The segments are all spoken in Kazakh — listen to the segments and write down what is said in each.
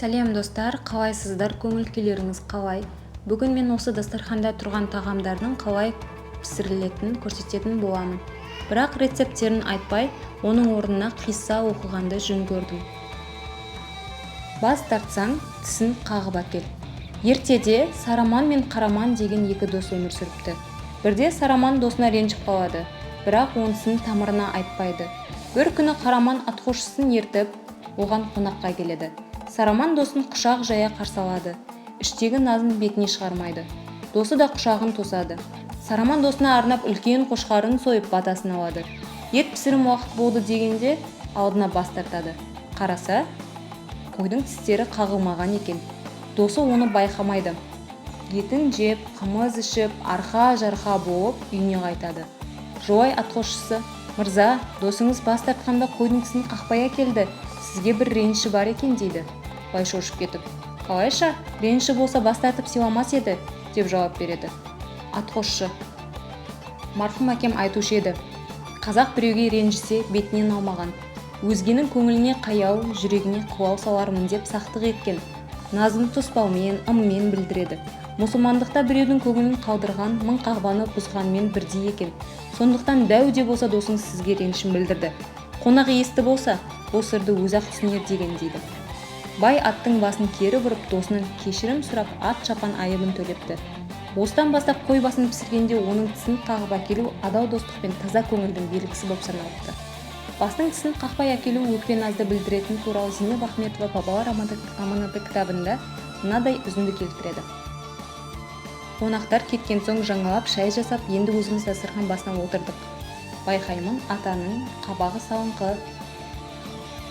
Сәлем, достар! Қалайсыздар? Көңіл күйлеріңіз қалай? Бүгін мен осы дастарханда тұрған тағамдардың қалай пісірілетінін көрсететін боламын. Бірақ рецепттерін айтпай, оның орнына қисса оқығанды жөн көрдім. Бас тартсаң, тісін қағып әкел. Ертеде Сараман мен Қараман деген екі дос өмір сүріпті. Бірде Сараман досына ренжіп қалады, бірақ онысын тамырына айтпайды. Бір күні Қараман атқосшысын ертіп, оған қонаққа келеді. Сараман досын құшақ жая қарсы алады, іштегі назын бетіне шығармайды. Досы да құшағын тосады. Сараман досына арнап үлкен қошқарын сойып, батасын алады. Ет пісірім уақыт болды дегенде алдына бас тартады. Қараса, қойдың тістері қағылмаған екен. Досы оны байқамайды. Етін жеп, қымыз ішіп, арқа-жарқа болып үйіне қайтады. Жолай атқосшысы: «Мырза, досыңыз бас тартқанда қойдың тісін қақпай әкелді, сізге бір реніші бар екен», – дейді. Бай шошып кетіп: «Қалайша? Реніші болса, бас тартып сыйламас еді», – деп жауап береді. Атқосшы: «Марқұм әкем айтушы еді, қазақ біреуге ренжісе, бетінен алмаған. Өзгенің көңіліне қаяу, жүрегіне қылау салармын деп сақтық еткен. Назын тұспалмен, ыммен білдіреді. Мұсылмандықта біреудің көңілін қалдырған мың қағбаны бұзғанмен бірдей екен. Сондықтан дәу де болса досыңыз сізге ренішін білдірді. Қонақ есті болса, бұл сырды өзі-ақ түсінер деген», – дейді. Бай аттың басын кері бұрып, досынан кешірім сұрап, ат шапан айыбын төлепті. Осыдан бастап қой басын пісіргенде оның тісін қағып әкелу адал достық пен таза көңілдің белгісі болып саналыпты. Бастың тісін қақпай әкелу өкпе назды білдіретіні туралы Зейнеп Ахметова «Бабалар аманаты» кітабында мынадай үзінді келтіреді. Қонақтар кеткен соң жаңалап шай жасап, енді өзіміз дастархан басына отырдық. Байқаймын, атаның қабағы салыңқы.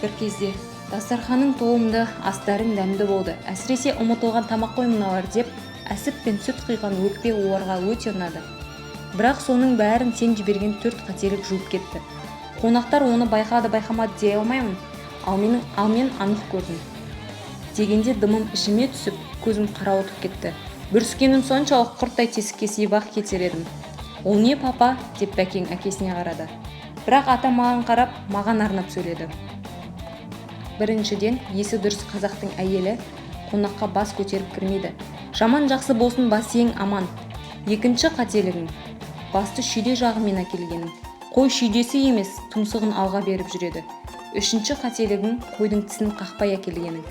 Бір кезде: «Дастарханың толымды, астарың дәмді болды. Әсіресе ұмытылған тамақ қой мыналар», – деп, әсіп пен сүт құйған өкпе оларға өте ұнады. «Бірақ соның бәрін сен жіберген төрт қателік жуып кетті. Қонақтар оны байқады, байқамады дей алмаймын, ал мен анық көрдім», – дегенде дымым ішіме түсіп, көзім қарауытып кетті. Бүріскенім соншалық, құрттай тесікке сыйып-ақ кетер едім. «Ол не, папа?» – деп Бәкең әкесіне қарады. Бірақ ата маған қарап, маған арнап сөйледі: «Біріншіден, есі дұрыс қазақтың әйелі қонаққа бас көтеріп кірмейді. Жаман жақсы болсын, бас ең аман. Екінші қателігің – басты шүйде жағымен әкелгенің. Қой шүйдесі емес, тұмсығын алға беріп жүреді. Үшінші қателігің – қойдың тісін қақпай әкелгенің.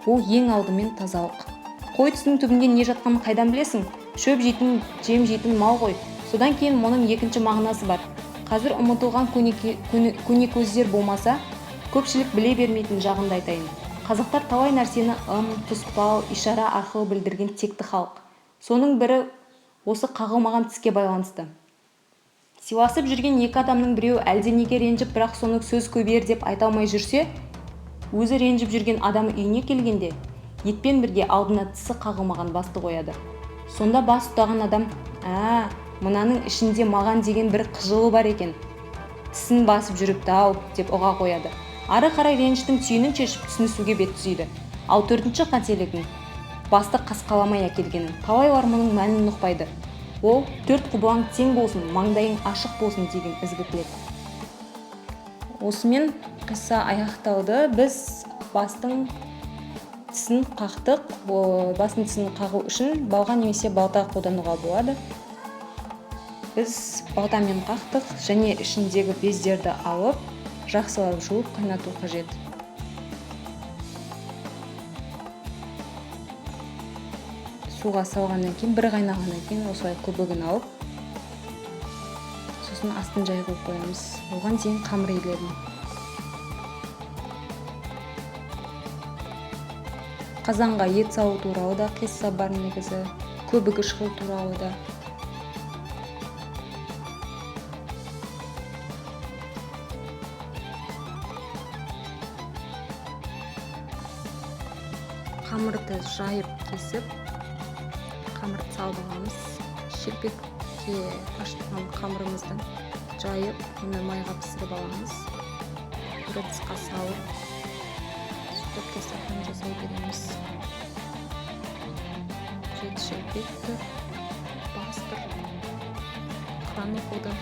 Ол ең алдымен тазалық. Қой тісінің түбінде не жатқанын қайдан білесің? Шөп жейтін, жем жейтін мал ғой. Содан кейін мұның екінші мағынасы бар. Қазір ұмытылған көнекөздер болмаса, көпшілік біле бермейтін жағын да айтайын. Қазақтар талай нәрсені ым, тұспал, ишара арқылы білдірген текті халық. Соның бірі осы қағылмаған тіске байланысты. Сыйласып жүрген екі адамның біреуі әлденеге ренжіп, бірақ соны сөз көбейер деп айта алмай жүрсе, өзі ренжіп жүрген адамы үйіне келгенде етпен бірге алдына тісі қағылмаған басты қояды. Сонда бас ұстаған адам: «Ә, мынаның ішінде маған деген бір қыжылы бар екен, тісін басып жүріпті-ау», – деп ұға қояды. Ары қарай реніштің түйінін шешіп, түсінісуге бет түзейді. Ал төртінші қателігің – басты қасқаламай әкелгенің. Талайлар мұның мәнін ұқпайды. Ол төрт құбылаң тең болсын, маңдайың ашық болсын деген ізгі тілек». Осымен қисса аяқталды. Біз бастың тісін қақтық. Бастың тісін қағу үшін балға немесе балта қолдануға болады. Біз балтамен қақтық және ішіндегі бездерді алып, жақсылап жуып, қайнату қажет. Суға салғаннан кейін, бір қайнағаннан кейін осылай көбігін алып, сосын астын жай қойып қоямыз. Оған дейін қамыр иледім. Қазанға ет салу туралы да қисса бар негізі, көбігі шығу туралы да. Қамырды жайып кесіп, қамырды салып аламыз. Шелпекке ашытқан қамырымызды жайып, оны майға пісіріп аламыз. Бір ыдысқа салып, сөйтіп дастархан жасай береміз. Жеті шелпек тұр, бас тұр, құран оқылды.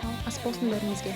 Ал ас болсын бәріңізге!